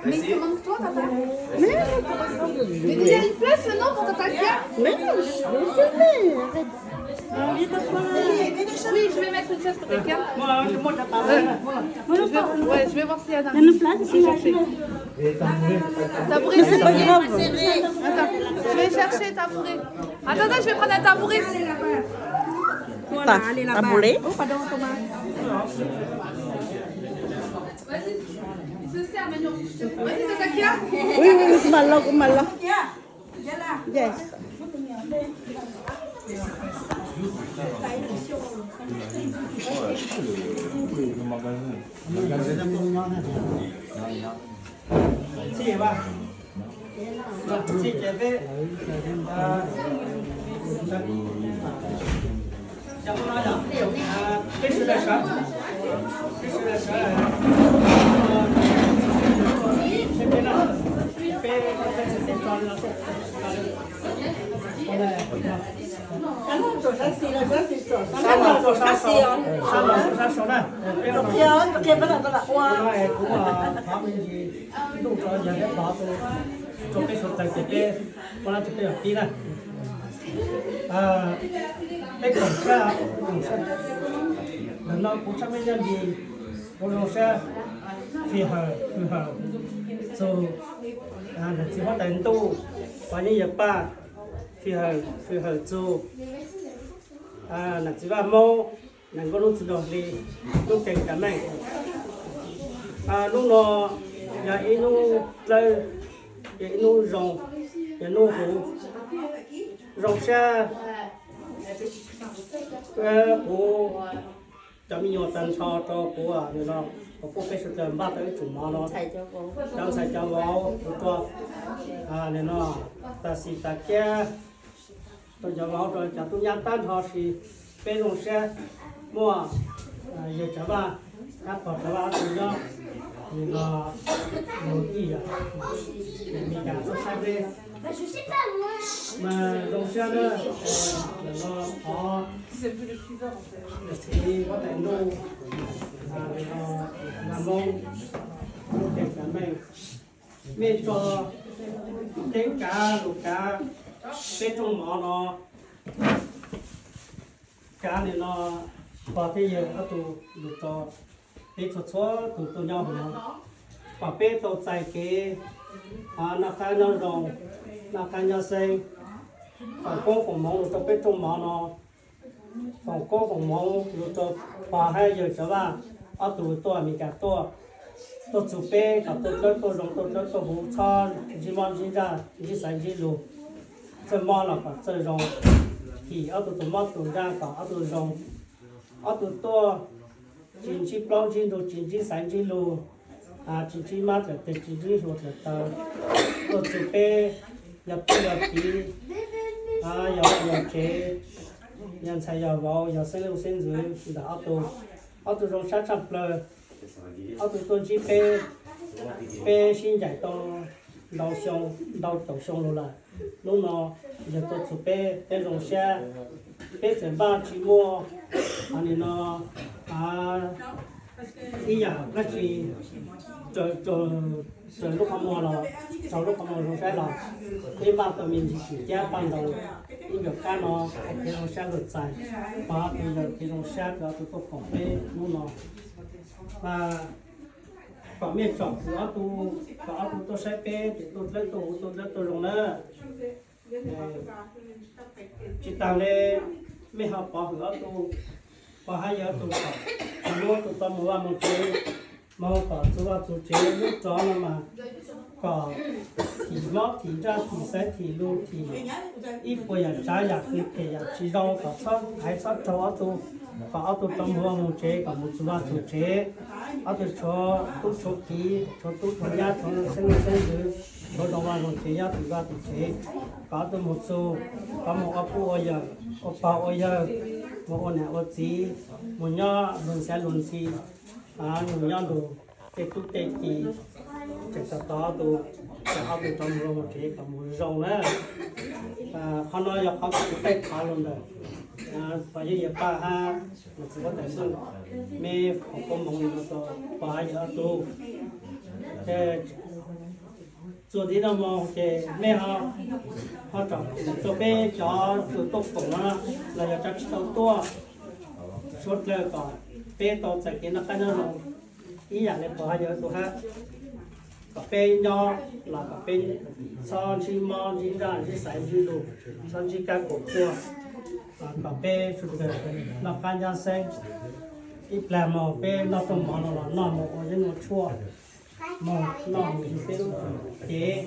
Mais il te manque toi, Tata ? Mais, mais déjà une place maintenant pour Tata Kia ? Mais non, je suis née, arrête. J'ai envie de voir. Oui, je vais mettre une chaise pour quelqu'un. Moi, je monte à part. Euh, je vais, ouais, je vais voir s'il y a une place ici, là. Tabouret, c'est pas grave. Attends, je vais chercher tabouret. Attends, attends, je vais prendre un tabouret. Voilà, allez là-bas. Tabouret. Oh, pardon, Thomas. Vas-y, il se sert maintenant. Vas-y, Tata Kia. Oui, oui, oui, kuv mam los, kuv mam los. Yes. Ntuj tso yog thiab pov rau peb suav dlawg ces peb ua lab rau peb ua tib na. Peb koom siab, koom siab. Ntawm no kuv tshaj me nyob ntsis, kuv zoo siab, fij hawm fwm hawm txug nam txiv huab tais ntuj, pog yawg Paj, fij hawm fwm hawm txug nam txiv vaj Moob, nam nkauj hnub txiv nraug hli, hnub kev kav meej. Hnub no yog ib hnub dlawb, yog ib hnub zoo, yog hnub huv, zoo siab. Kuv cov me nyuam tag nrho rau kuv no, kuv kuj peb sawv daws npaj tau ib tsum mov no, cov ntxhais cov vauv kuv tua no, tas xis tas kiab rau cov vauv rau cov tub nyab tag nrho, sis peb zoo siab muaj yawg Tsav Vaj, ab pog Tsav Vaj ob tug nyob, no, mus ib yam, Meskas tuaj saib peb, mas zoo siab na. Ntawm no thov txiv huab tais ntuj, Vaj Moob, lub ceem kav meej, mej tso teeb kav lus kav peb rooj mov no, kav nim no pog thiab yawg ob tug lus rau peb txhua txhua tus tuaj nyob hauv no, kom peb tau txais kev noj qab nyob zoo, noj qab nyob xeeb, foom koob foom hmoov lus rau peb rooj mov no, foom koob foom hmoov lus rau pog hab yawg Tsav Vaj ob tug tuaj Meskas tuaj, tuaj txug peb kom tuaj dlawb tuaj zoo, tuaj dlawb tuaj huv, txhob ntsib mob ntsib ntsaj, ntsib xaiv ntsib lug, txawj mob los kom txawj zoo, thim ob tug tus mob tus ntsaj kom ob tug zoo, ob tug tuaj tsis ntsib plaub ntsib ntug, tsis ntsib xaiv ntsib lug, tsis ntsib mab dlaim teg, tsis ntsib hluas dlaim taw, tuaj txug peb yog tub yog kiv, yog vaj yog tsev, yog ntxhais yog vauv, yog xeeb leej xeeb ntxwv ntawm ob tug, ob tug zoo sab tshaj plawg, ob tug tuaj ntsib peb, peb sib ncaim tau ntau xyoo, ntau caum xyoo lug lawm. Hnub no yog tuaj txug peb, peb zoo siab, peb txawm npaj tsis muaj nim no ib yam dab tsi raws lub qhov muag los, raug lub qhov muag zoo saib los, peb npaj tau me ntsis tsim thiab paj ntaus ib nkaus kab no, hais kev zoo siab lug txais pog ob tug, yog kev zoo siab rau ob tug tuaj koom peb hnub no. Mas kom mej tsom kwm ob tug, kom ob tug tuaj saib peb ces tuaj dlawb tuaj huv, tuaj dlawb tuaj zoo na. Tsis taag le, mej ho pov hwm ob tug, pog hab yawg ob tug kom muab ob tug tau moog vaj moog tsev, moog kom txug vaj txug tsev. Lub rov no mas kom thim mob thim ntsaj thim xaiv thim lug thim ib puas yam tsav yam hwm phem yam tsis zoo, kom txhob haiv txhob raug ob tug, kom ob tug tau moog vaj moog tsev, kom moog txug vaj txug tsev. Ob tug tshuav tub tshuav kiv, tshuav tub tshuav nyab, tshuav xeeb leej xeeb ntxwv, tshuav zoo vaj zoo tsev nyob tim vaj tim tsev, kom ob tug moog txug, kom moog ua pog ua yawg, ua pog ua yawg, moog ua nam ua txiv, moog nyob luag xav luag ntxhi, moog nyob nrug tej tub tej kiv, tseem tau tau ob tug, tseem ob tug tau moog vaj moog tsev kom moog zoo na. Qhov no yog qhov kuv tej qhov lug ntawm pog yawg Paj hab nam txiv huab tais Xyooj, mej foom koob moov no rau pog hab yawg ob tug. Ces Txuas ntxiv no mus ces mej ho, ho tsom rau peb cov tug tuaj koom no los yog cov tsis tau tuaj suav dlawg kom peb tau txais kev noj qab nyob zoo ib yam li qhov yog tus hab, kom peb nyob los kom peb txhob ntsib mob ntsib nraj ntsib xaiv ntsib lug, txhob ntsib kab kaum tuaj, kom peb sawv dlawg noj qab nyob xeeb. Ib plag moog peb noj rooj mov no los noj moog ua ib nua tshuaj, moog noj moog yug peb lub cev,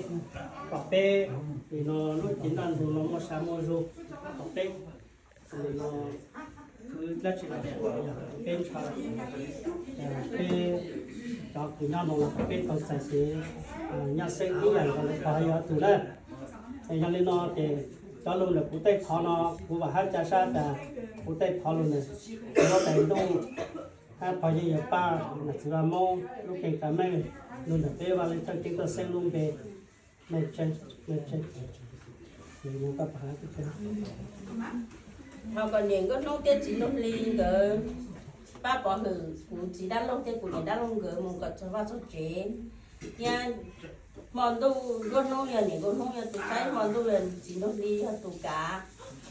kom peb nim no lub cev noj ntug no muaj sa muaj zug, kom peb nim no kwv dlaab tsi los yog peb ntshaw, peb cov kws nyob no los kom peb tau txais kev nyob xeeb ib yam nkaus li qhov yog tus na. Yog li no ces cov lug ntawm kuv tej qhov no kuv vam hab ca sab tas kuv tej qhov lug ntawm kuv huab tais ntuj hab pog yawg Paj nam txiv Vaj Moob lub keeb kav meej lug ntawm peb Vaj Leej Txhawj Ceeb Tuaj Xeeb lub npe. Ho kom niam Nkauj Hnub thiab txiv Nraug Hli nkawd pab pov hwm kuv txiv Dab Laug thiab kuv niam Dab Laug nkawd mus kom txog vaj txog tsev. Thiab hmo ntuj nruab hnub yog niam Nkauj Hnub yog tus thaij, hmo ntuj yog txiv Nraug Hli yog tus kav,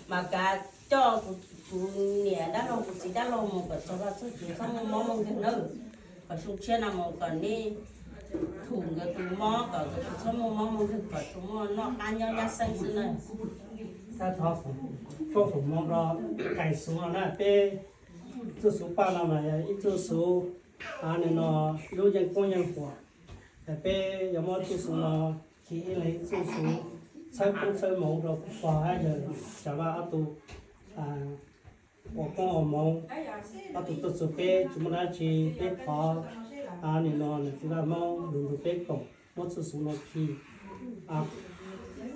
mas kav coj kuv niam Dab Laug kuv txiv Dab Laug mus kom txog vaj txog tsev txhob muaj mob muaj nkeeg nawb. Kom xyoo tshiab no mus kom nej thum nkawd tus mob kom nkawd txhob muaj mob muaj nkeeg kom tsuas muaj noj qab nyob nyab xeeb xwb na. Thov foom moov rau tais xuv no na, peb txuj xuv paj no mas yog ib txuj xuv, nim no lub yeej koob yeej huam, peb yuav muab txuj xuv no khi ib leeg ib txuj xuv txhawb koob txhawb moov rau pog hab yawg Tsav Vaj ob tug ua koob ua moov, ob tug tuaj txug peb tsis muaj dab tsi, peb thov nim no nam txiv Vaj Moob lug nrug peb koom muab txuj xuv no khi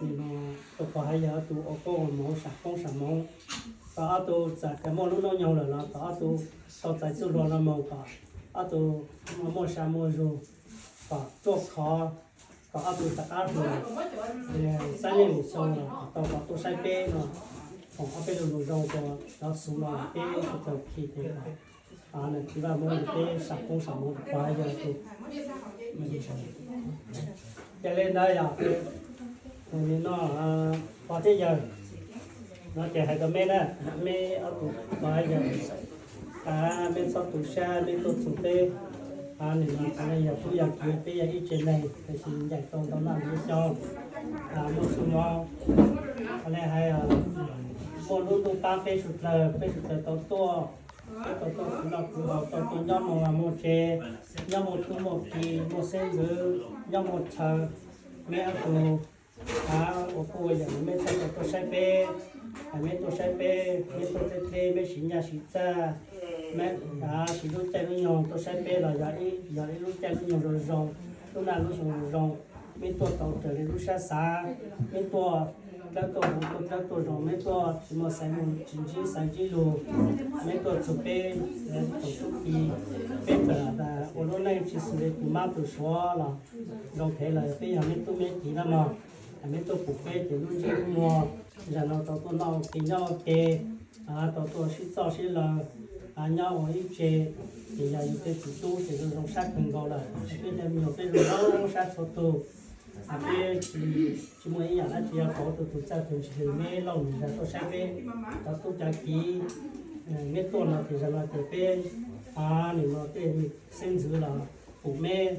nim no rau pog hab yawg ob tug ua koob ua moov sam koob sam moov, kom ob tug txawm muaj lub noob nyoog lawm los kom ob tug tau txais txuj hlua no moog kom ob tug muaj sa muaj zug, kom ruaj khov, kom ob tug rov qab lug xab yeej lug xyoo los kom tau qhov tuaj saib peb no. Foom ob peb lug lug zoo rau cov xuv no peb tau khi ces nam txiv Vaj Moob peb sam koob sam moov rau pog hab yawg ob tug. Ces le ntawd yog nim no pog thiab yawg no ces hais rau meb na, meb ob tug pog hab yawg, meb txhob tu sab, meb tuaj txug peb nim no txawm le yog tub yog kiv peb yog ib tsev neeg tab sis ncaim tau ntau naj ntau xyoo, muaj txuj moov, le hais muaj lub ntuj pab peb sawv dlawg, peb sawv dlawg tau tuaj, peb tau tuaj khwv noj khwv haus, tau tuaj nyob moog moog tsev, nyob muaj tub muaj ki, muaj xeeb ntxwv, nyob muaj chaw, meb ob tug ua kuj ua yam meb txhob tuaj saib peb, meb tuaj saib peb, meb tuaj theb theb, meb siv nyaj siv txag, meb siv lub caij lub nyoog tuaj saib peb los yog ib lub caij lub nyoog zoo zoo, lub naj lub xyoo zoo zoo, meb tuaj tau raws li lub sab xav, meb tuaj dlawb tuaj huv, tuaj dlawb tuaj zoo, meb tuaj tsis muaj xaiv, tsis ntsib xaiv ntsib lug, meb tuaj txug peb thaum tub ki, peb txawm ua lub neej tsis xws li tus mab tus suav los zoo heev los peb yog meb tub meb kiv na mog, meb tuaj pum peb ces lub ntsej lub muag, zag no tau tuaj noj ua ke nyob ua ke, tau tuaj sib txoj sib law, nyob ua ib tse, ces yog yus tej txiv tub ces zoo zoo sab kawg nkaus lawm, peb tej me nyuam peb zoo zoo sab txhua tug. Peb tsis muaj ib yam dab tsi yuav pauv tug tug txawj tug ntse, meb lauj mem zag tuaj saib peb cov tub cov kiv, meb tuaj no ces zag no ces peb nim no tej xeeb ntxwv los pum meb,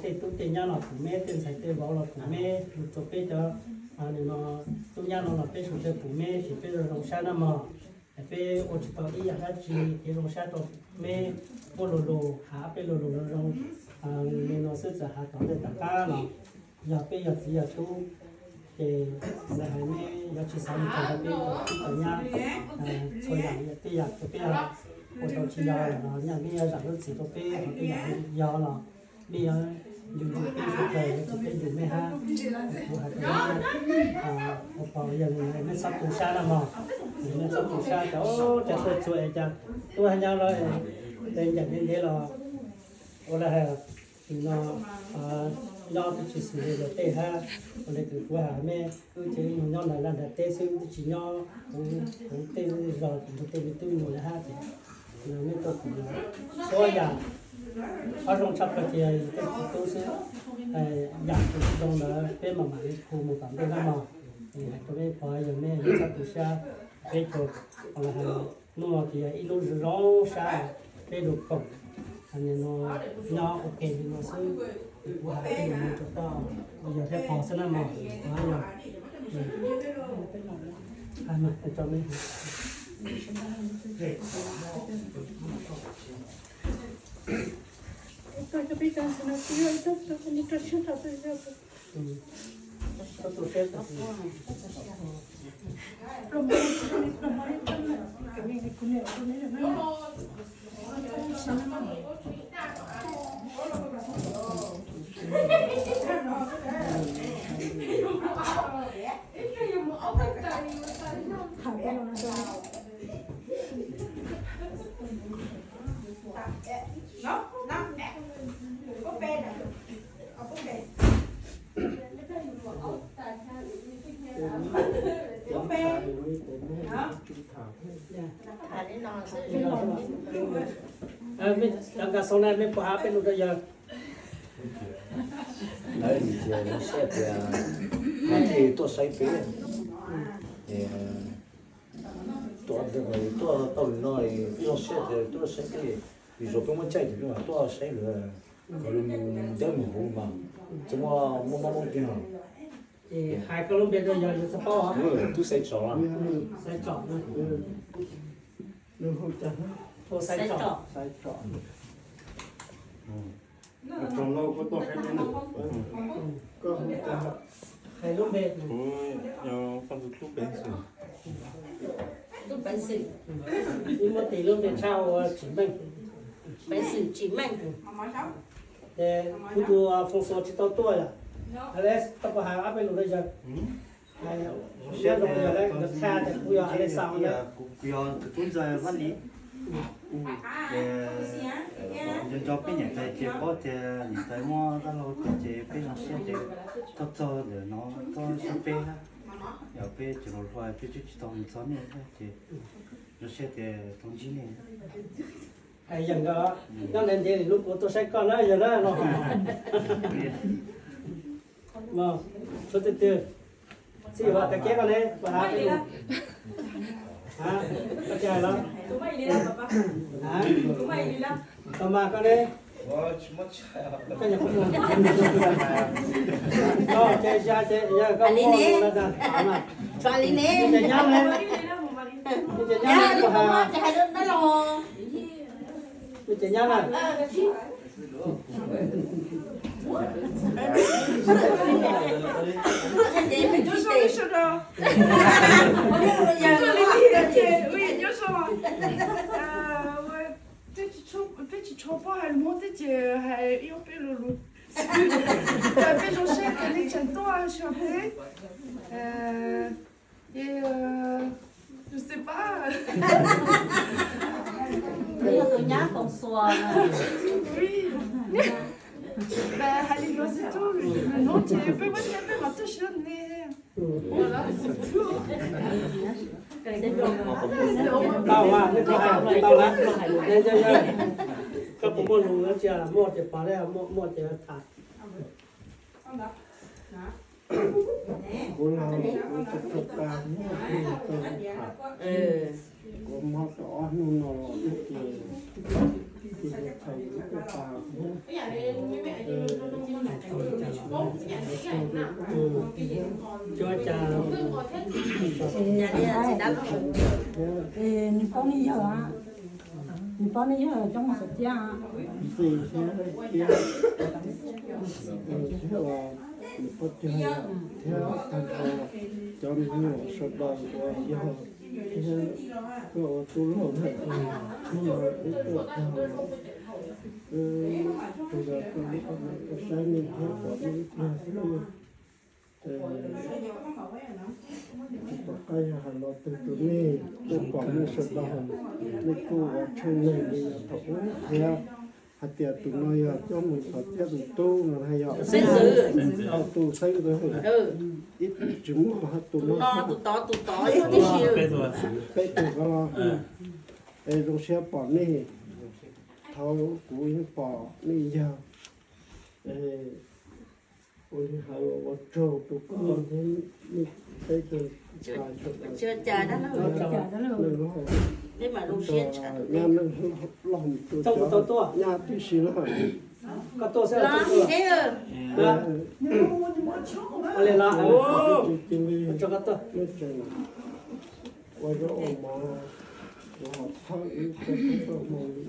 tej tub tej nyab los pum meb, tej ntxhais tej vauv los pum meb, lug rua peb cov nim no tub nyab no los peb sawv dlawg pum meb ces peb zoo zoo sab na mog. Peb ua tsis tau ib yam dab tsi, kev zoo sab rau meb muaj lug lug, has peb lug lug zoo zoo li no xwb, txawm has tom ntej tom qab los yog peb yog txiv yog tub ces lawv hais meb yuav tsis xav li cas rau peb cov tub cov nyab. Txhua yam tej yam uas peb ua tau tsis yog los nyaj meb yuav zam lub txim rau peb, ho tej yam yog los meb yuav ncu ncu peb sawv dlawg, yuav tsis peb ncu meb hab. Kuv has tas ua pog yawg meb txhob tu sab na mog, meb txhob tu sab, cas ua cas tuaj txug es cas tub hab nyab lawv ncaim ntev ntev los ua li hais no nyob twb tsis xws li luag tej hab. Ua li kuv has meb, wb ces wb nyob nram laj nram teb xwb, wb twb tsis nyob hauv tej zos, kuv tej me tub me nyuam li hab ces meb tuaj pum txhua yam, qhov zoo tshaj plaws ces yog yus tej txiv tub xwb. Yam tsis zoo ntawd peb mam mam li khu mus tom ntej na mog. Es hais rau peb pog yawg mej txhob tu siab, peb tsuas los hais hnub no tias yog ib hnub zoo zoo sab, peb los koom, hais no nyob ua ke li no xwb. Kuv hais peb mus rau koj, yog thiab pog xwb na mog, yog. Cov nkag xoo na, mej puas hab peb lus rau yawg? Lawv nim txias zoo siab tias hab tej tuaj saib peb, tuaj, tuaj tau li no, peb zoo siab tias tuaj saib peb, vim zoo peb muab caij ces peb mam tuaj saib lawm, kom lawv mus dawb mus huv mas tsis muaj mob mob tiag. Ces hais koj lub npe rau yawg, yawg txhob paub. Tub Xaiv Tsom. Xaiv Tsom. Hu Xaiv Tsom. Hais lub npe. Kuv yog Paj Ntxwg Hlub Peev Xwm. Ib muab tis lub npe tshaj ua Tsim Meej. Peev Xwm Tsim Meej. Ces kuv tus Foo Xuas tsis tau tuaj yom. Alex, koj puas hais ob peb lus rau yawg? Siab rau yawg, nkawd tha tias kuv yog Alex Xaus na. Kuv yog tus tub ntxawg Vaj Lis. Ces nco nco peb niam tais ces paub tias niam tais muab dab laug tiag ces peb zoo siab ces tuaj txog ntawm no tuaj saib peb. Yog peb tseem hluas hluas peb twb tsis tau mus txog nej thiab ces zoo siab tias tau ntsib nej. Yawg nkawd, nyob ntev ntev lub kuv tuaj saib koj na yawg na no. Tshuav twg twg, txij yuav tag keb koj ne, koj hais los? Koj mas koj ne? Koj nyuam qhuav mus. Koj ces ya ces yog koj mus no tas. Li ne? Ces nyab ne? Ces nyab ne, koj hais. Ces nyab na. Nyob zoo, nyob zoo. Peb tsis tshua paub hais lus Hmoob thiab ces hais ib ob peb lo lus. Peb zoo siab tias nej tseem tuaj xyuas peb. Ces tus xwb pab. Yog tus nyab Foo Xuas. Hais li no xwb, hnub ces peb muab thiab peb mam tuaj saib nej. Tau, nej tau hais tau lawm. Koj puas muaj lus dab tsi muaj ces pom, muaj ces tham. Kuv laug, kuv tau tau tas muaj kuv tau tham. Kuv mob tau ob hnub no los twb ces, ces thaum kuv tau tas thiab. Nws paub nej yawg, nws paub nej yawg coj mus xav tiab. Ntxim thiab tiab, thiab nws paub cog thiab tag nrho cov me nyuam sawv daws uas yog thiab koj ua tub laug thiab, hnub no wb tuaj txog, tus yog koj, koj saib nej thiab pom nej ib pliag xwb. Tsis pom qab yog hais los twg rau nej, tuaj pom nej sawv daws, nej kuj ua tshoob neeg li thaum ub thiab, hais tias tus no yog coj mus xav tiab tus tub no na yog. Tus xeeb ntxwv, ib tug tsis muaj hais tus no, peb tug ko. Es zoo siab pom nej, thaum kuv yeej pom nej yawg. Ua li hais ua tsaug rau koj thiab nej peb cov ntxhais sawv daws, nej mas zoo siab tshaj, nej loj mus rau cov nyab tib si na. Cia li nej tseem ua zaub ua mov, ua txhawb wb txhawb txhawb hmoo li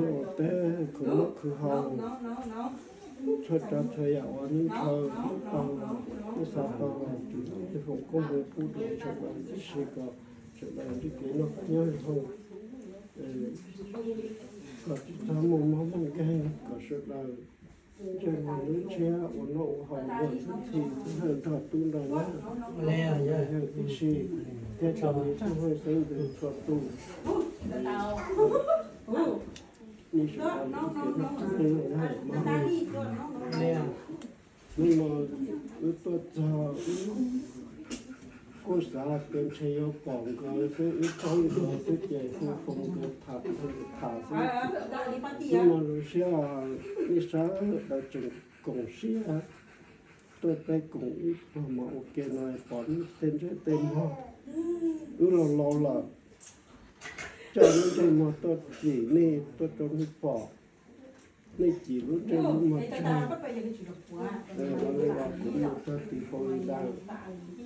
uas teb khwv noj khwv haus, txhua tsav txhua yam uas nej ntshaw nej xav tau los, Tswv Ntuj foom koob hmoov pub rau sawv daws tib si, kom sawv daws ntsib kev noj qab nyob zoo, kom tsis txhob muaj mob muaj nkeeg, kom sawv daws ntsej muag lub siab ua noj ua haus, ua txhij xwb nrog tub nrog nyab, yawg tib si, thiab tsoom niam tsoom txiv xeeb ntxwv txhua tus. Hnub no wb tuaj txog, wb kuj xav tias ntshe yuav pom nkawd xwb, wb paub nkawd xwb ces hu foos nkawd tham tham xwb. Hnub no zoo siab nej sawv daws tseem koom siab tuaj teb koom ib pluag mov ua ke no, pom nej tej ntsej tej muag, wb laus laus lawm, coj lub ntsej muag tuaj cim nej, tuaj rau nej pom, nej cim lub ntsej lub muag tseg. Ua li los kuv mus txog tim Florida,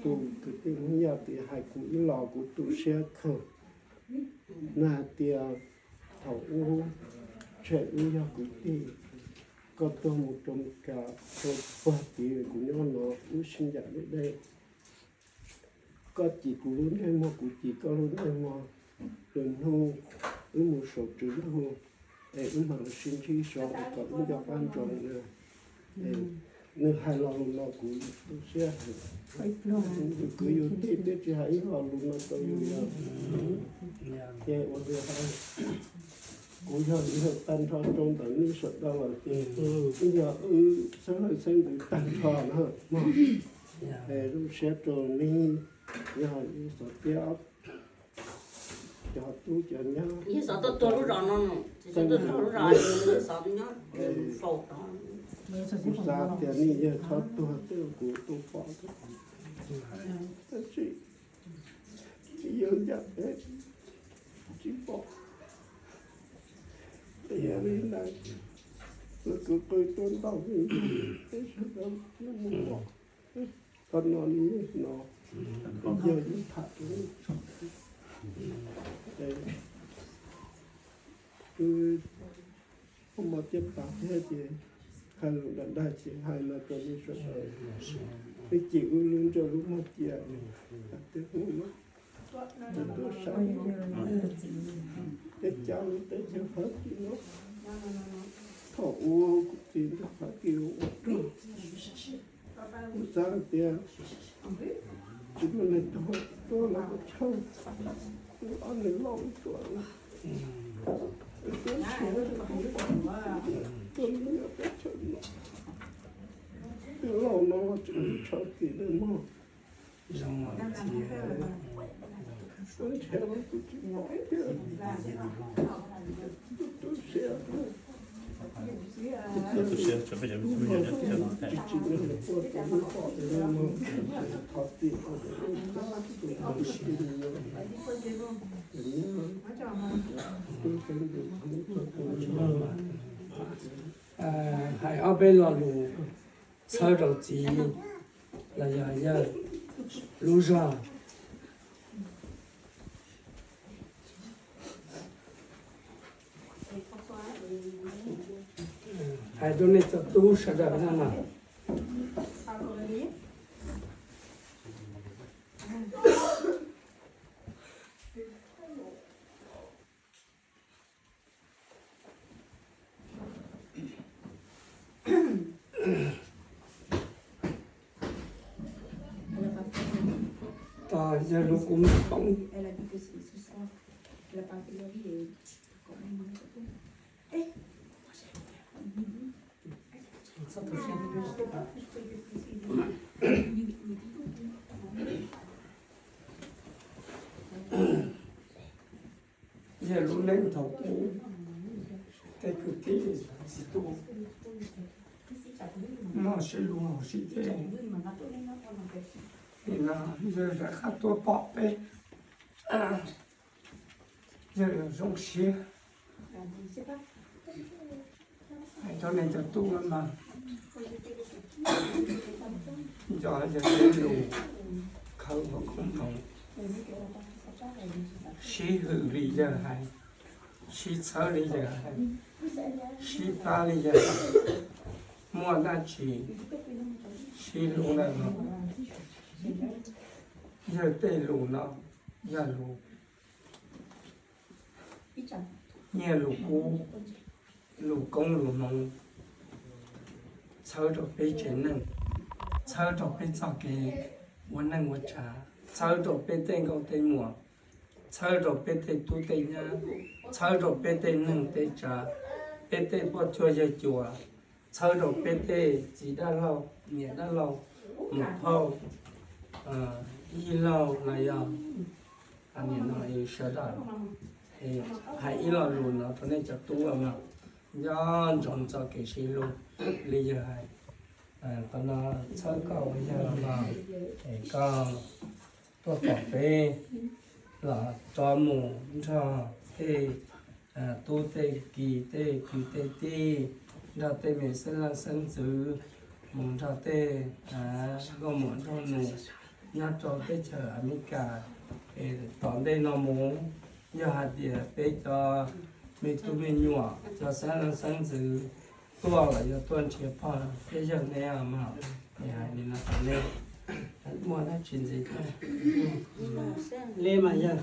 tus kwv tij Hmoob Yaj tim hais kuv ib los kuv tu siab kawg. Nws hais tias thaum ub tshem wb yog kwv tij, koj tuag mus rau Meskas, koj puag tid kuv nyob no wb sib ncaim deb deb. Koj cim kuv lub ntsej muag, kuv cim koj lub ntsej muag, lwm hnub wb mus saum Tswv Ntuj es wb mam li sib ntsib saud kom wb nco qab ntsoov na. Nws hais lo lus no kuv tu siab heev. Yus kwv yus tij twb tsis hais ib lo lus no rau yus li. Ces ua li hais, kuv yog yawg tag nrho rau ntawm nej sawv daws lawm ces, wb yog wb xeeb leej xeeb ntxwv tag nrho na. Es zoo siab rau nej, yog yus xov tiab cov tub cov nyab, yog xov tuaj tuag lub zos no, xov tuaj tuag lub zos, xov nyob faus tod. Kuv xav tias nej yawg txhob tuag tej kuv tuaj pom, tab sis yawg ncaj peb tsis pom. Yog li ntawd, lawv kwv qw tuaj ntau, peb sawv daws mus pom. Qhov no nws no, yog yus tham rau, wb muaj mov thiab pas thiab ces hais lus dag dag ces hais no rau nej sawv daws, nej cim wb lub ntsej lub muag cia, hais tias hnub no tuaj sab, tej cab lub teb chaws Fab Kis no, thaum ub kuv txiv nrog Fab Kis ua rog, kuv xav hais tias tsis muaj neeg tuag, tuag los ua tshauj, ob neeg loj ua tuam, tuab ntshiav, tuab li nyob teb chaws no, twb laus no los tseem ua tshauj tim neeg mog. Zoo thiab. Tuab ntshiav los kuv tsis pom thiab, tu siab. Hais ob peb lo lus txhawb rau txiv los yog yawg lub zog. Hais rau nej txhua tus sawv daws na mas. Tos yog lus kuv poob. Yawg lub neej thaum ub, tej kwv tij tsis tuaj noj sib luag sib ceg li no, yawg rov qab tuaj pom peb, yawg zoo siab. Hais rau nej cov tub mas, nco yawg tej lus khawv hauv koob hmoov, sib hwm li yawg hais, sib txhawb li yawg hais, sib pab li yawg hais, muaj dab tsi sib hlub ntawm no. Yawg tej lus no yog lus nyiaj lus kub, lus koob lus hmoov, txhawb rau peb tsev neeg, txhawb rau peb txoj kev ua neej ua tsav, txhawb rau peb tej nkauj tej muam, txhawb rau peb tej tub tej nyab, txhawb rau peb tej neej tej tsav, peb tej poj cuag yawg cuas, txhawb rau peb tej txiv dab laug, niam dab laug, muam phauj, yij laug los yog niam no sawv daws, hais ib lo lus no rau nej cov tub mas, nco ntsoov txoj kev sib hlub li yawg hais. Qhov no txhawb koj ua yawg los es koj tuaj pom peb los rov mus nrog tej tub tej ki, tej kwv tej tij, nrog tej me xeeb leej xeeb ntxwv, mus nrog tej nkauj muam nraug nus nyob rau teb chaws Amelikas. Es tom ntej no mus, yog hais tias peb cov me tub me nyuam, cov xeeb leej xeeb ntxwv tuaj los yog tuaj nrhiav pog thiab yawg neb mas, es hais li no rau nej, muaj dab tsi ntxiv thiab? Li mas yog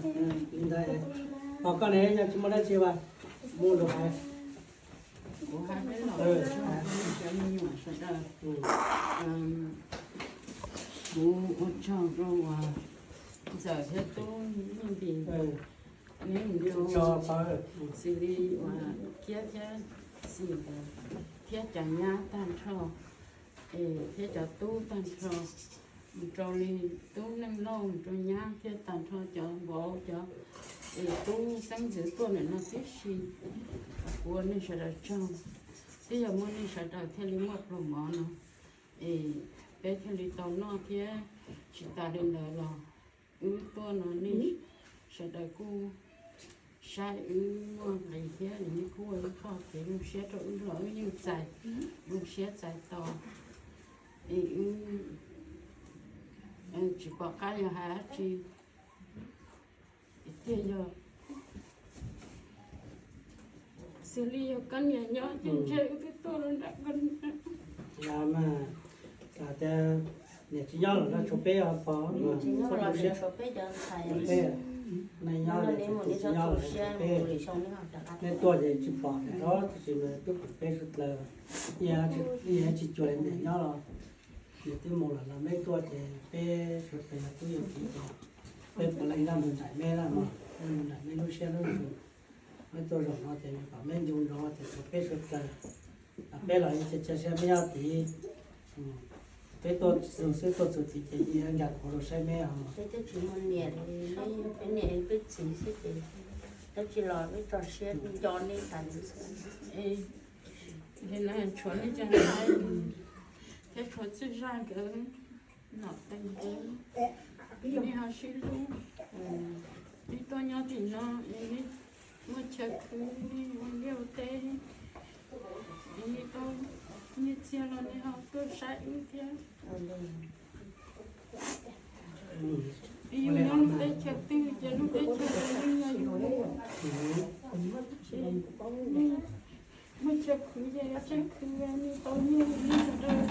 li ntawd, pog koj ne yog tsis muaj dab tsi mas mus lus hais. Kuv hais peb los cov me nyuam sawv daws, kuv ua tsaug rau uas ntxawm thiab tub Nuj Npis, neb mus xws li uas Kiab thiab Xis ntawd, thiab cov nyab tag nrho, es thiab cov tub tag nrho, mus rau li tub Neej Lauj, mus rau nyab thiab tag nrho cov vauv, cov es tub xeeb ntxwv tuaj ntawm no tib si, kuv ua nej sawv daws tsaug. Twb yog muaj nej sawv daws thiaj li muaj pluas mov no, es peb thiaj li tau noj thiab. Tsis tas li ntawd los wb tuaj no nej sawv daws kuj saib wb muaj nqis thiab, nej kuj ua ib qho kev zoo siab rau wb los wb yeej txais zoo siab txais tos. Es wb tsis pom qab yog hais dab tsi tiag, yog xws li yog koj niam nyob ces ntshe wb twb tuaj rau nram koj. Yog mas, tias niam tsis nyob los nrog tshuav peb os pog, txhob tu siab, tshuav peb, nej nyob los tsis nyob los nrog tshuav peb. Nej tuaj ces tsis pom tias tsis mas twb pom peb suav dlawg, ib yam tsis cuag li niam nyob los, niam twb mus lawm los meb tuaj ces peb suav dlawg yog tub yog kiv ces peb puav leej ib leeg mus nraim meb na mog, mus nraim meb lub siab lub ntsws. Meb tuaj zaum no ces kom meb nco ntsoov tias tshuav peb suav dlawg, peb los ib ce cia siab meb nyob tid. Peb tuaj txug xwb tuaj txug tid ces ib nkag qhuav rau saib meb os. Peb twb tsis muaj niam li, peb niam peb txiv xwb ces dab tsi los peb tso siab nco nej tas li xwb. Li no tshuav nej cov ntxhais thiab tshuav txij zaj nkawd, nom tes nkawd, nej ho sib hlub, nej tuaj nyob tim no, nej muaj chaw khwv, nej ua liaj ua teb, nej tau nyiaj txiag los nej ho tuaj saib wb thiab. Yus nyob lub teb chaws twg ces lub teb chaws ntawd yeej yog yus. Muaj chaw khwv ces yuav tseem khwv, nej tau nyiaj, nej sawv daws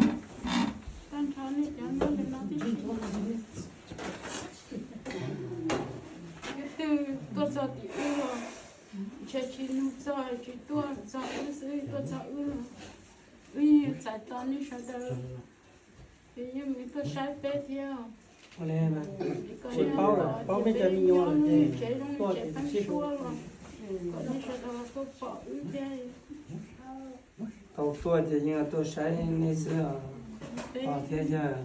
tag nrho nej cov nyob ntawm no tib si. Leej twg tuaj txog tim wb los ntshe tsis nug txog, tsis tuaj txog wb xwb, tuaj txog wb los wb yeej txais tos nej sawv daws. Ces yeej tuaj saib peb thiab. Tsis paub, paub peb cov me nyuam lawm ces tsev zoo li tsev pheeb suab los kom nej sawv daws los tuaj pom wb thiab. Tau tuaj ces yeej tuaj saib nej xwb os thiab yog.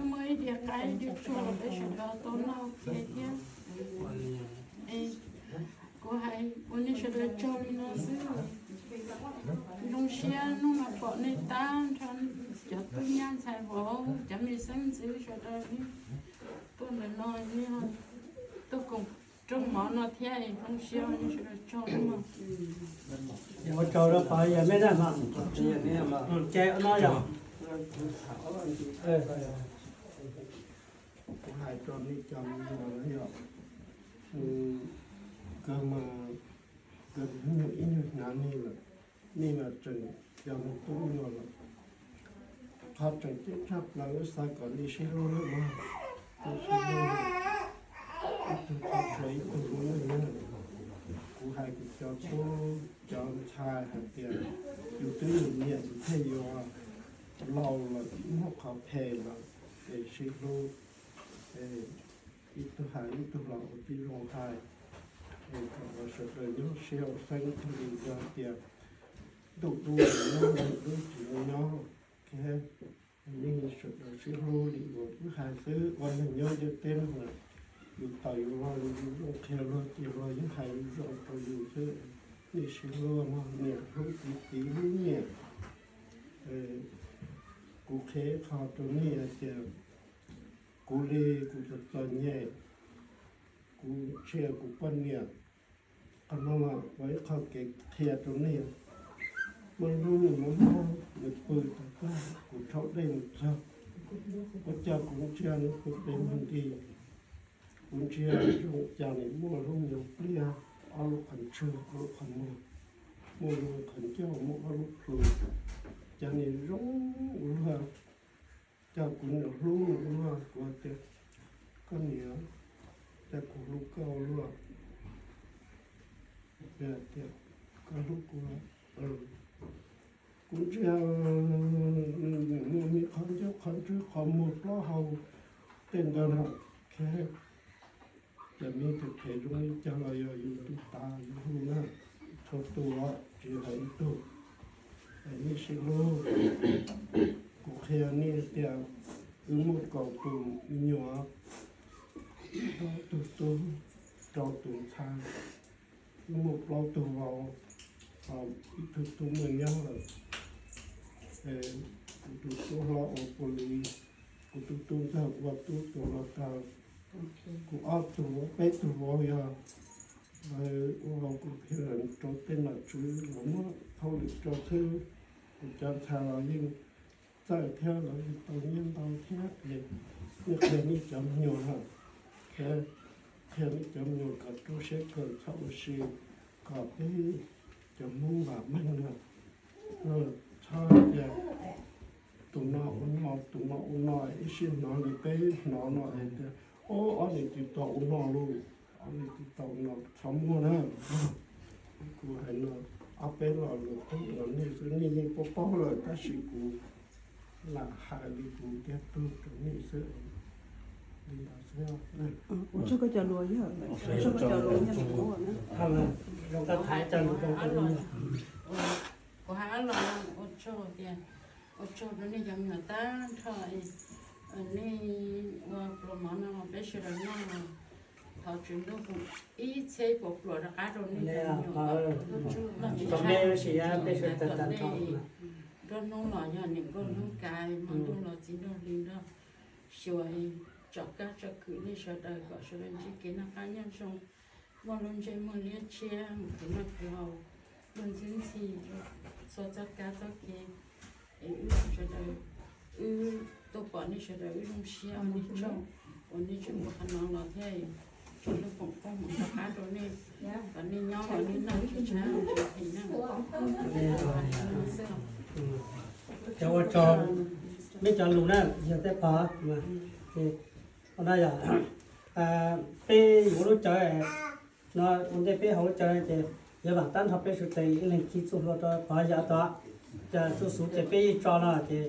Muaj ib diav qaib ib diav tsuag los peb sawv daws tau noj ua ke thiab. Kuv hais ua nej sawv daws tsaug li no xwb. Zoo siab hnub no pom nej tag nrho cov tub nyab ntxhais vauv, cov me xeeb ntxwv sawv daws tuaj ntawm no, tuaj koom rooj mov no thiab, zoo siab nej sawv daws tsaug. Ua tsaug rau pog yawg me na, ces no yog kuv hais rau nej cov me nyuam na yog, kawg mas, kawg ib nyuag hnav nej lawm, nej mas tseem cov me tub nyuam lawm. Qhov tseem ceeb tshaj plaws wb xav kom nej sib hlub na, nej sib hlub, ib tug txhob tshuav ib tug lub neej na. Kuv hais kuv cov tub cov ntxhais hais tias yus twb yuav niam yus thiaj yuav laus lawm, muaj qhov phem lawm, es sib hlub, ib tug hais ib tug los ua tib zoo hais, es kom sawv daws nyob siab ua xeeb thiaj li yog tias ntuj dub nyob, ntuj dub tsis nyob, nej sawv daws sib hlub li uas wb hais xwb. Ua neeg nyob ntiaj teb no, yus tawm yus los yus zoo qhia luag ces luag yeej hais zoo rau yus xwb. Nej sib hlub mog, niam hlub txiv, txiv hlub niam. Kuv qhia qho rau nej hais tias kuv li kuv txom txom nyem, kuv ntsia kuv poj niam, qhov no ua ib qho kev qhia rau nej. Muaj hnub nws mob mob nws pw tag tag kuv rhaub dej mus txog, ua cas kuv ntsia nws pw pem ntug nti. Kuv ntsia zoo cas nws muaj lub me pliaj, ob lub qhov ntswg, ob lub qhov muag, muaj lub qhov ncauj, muaj ob lub plhu, cas nws zoo ua luaj. Cas kuv niam hlub nws ua luaj, kuv tias, koj niam, cas kuv hlub koj ua luaj? Tias koj hlub kuv. Kuv ntsia nws muaj me qhov ncauj qhov ntswg qhov muag plaub hau tej ntawd na. Ces me tus phem zoo li cas los yog yus tus tas yus hlub na, txhua tus tsis hais ib tug. Nej sib hlub, kuv qhia nej tias wb muaj kaum tus me nyuam, plaub tug tub, rau tus ntxhais, wb muaj plaub tug vauv, ib tug tub muaj nyob lawm. Kuv tus tub hlob ua pua li, kuv tus tub ntxawg ua tub tuam los tau. Kuv ob tug, peb tug vauv yog lawv ua vauv kuv qhia rau tej nom tswv los muab hauj lwm rau xwb. Kuv cov ntxhais los yeej txawj thiab, los yeej tau nyiaj ntau thiab. Es nej qhia nej cov me nyuam na, qhia nej cov me nyuam kom rau siab kawm, txhob ua si, kom peb cov Hmoob vam meej na. Txhob tias tus no ua no, tus no ua no, ib sij hnov li peb hnov no es tias, o, ob niam txiv tau ua no lauj, ob niam txiv tau ua no, txhob muaj na. Kuv hais no, ob peb lo lus qhia rau nej xwb, nej yeej paub paub lawm, tab sis kuv lam hais li kuv tiag tug rau nej xwb. Li ntawd xwb. Ua tsaug koj cov lus yog, ua tsaug koj cov lus nyob hauv na. Kuv hais los ua tsaug tias, ua tsaug rau nej cov me nyuam tag nrho, nej ua pluas mov no peb sawv daws noj, thov Tswv Ntuj foom ib txhiab puas pluas rov qab rau nej cov me nyuam, noj tsis tshab, nej nruab hnub los yog niam nkauj hnub ka, hmo ntuj los txiv nraug hli nrog xyuas, tsom kab tsom kwm nej sawv daws kom sawv daws ntsib kev noj qab nyob zoo, muaj lub ntsej muag liab tshiab, mus khwv noj khwv haus, muaj ntxwb ntxhi txhua txoj kab txoj kev. Es wb sawv daws, wb tuaj pom nej sawv daws wb zoo siab, ua nej tsaug uas nej tseem ua qhov no los thiab, Tswv Ntuj foom koob hmoov rov qab rau nej, kom nej nyob los nej noj tsis tshab tsis phem na. Ces ua tsaug nej cov lus na, yog tej pog no yog peb yuav lub cawv no, ua ntej peb haus lub cawv no ces yuav vam tag nrho peb sawv daws ib leeg khi txuj hlua rau pog yawg tod. Ces txuj xuv ces peb yeej tso no ces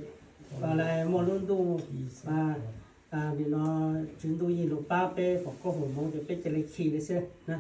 muaj lub ntuj nim no Tswv Ntuj yeej los pab peb foom koob foom hmoov ces peb cia li khi li xwb na.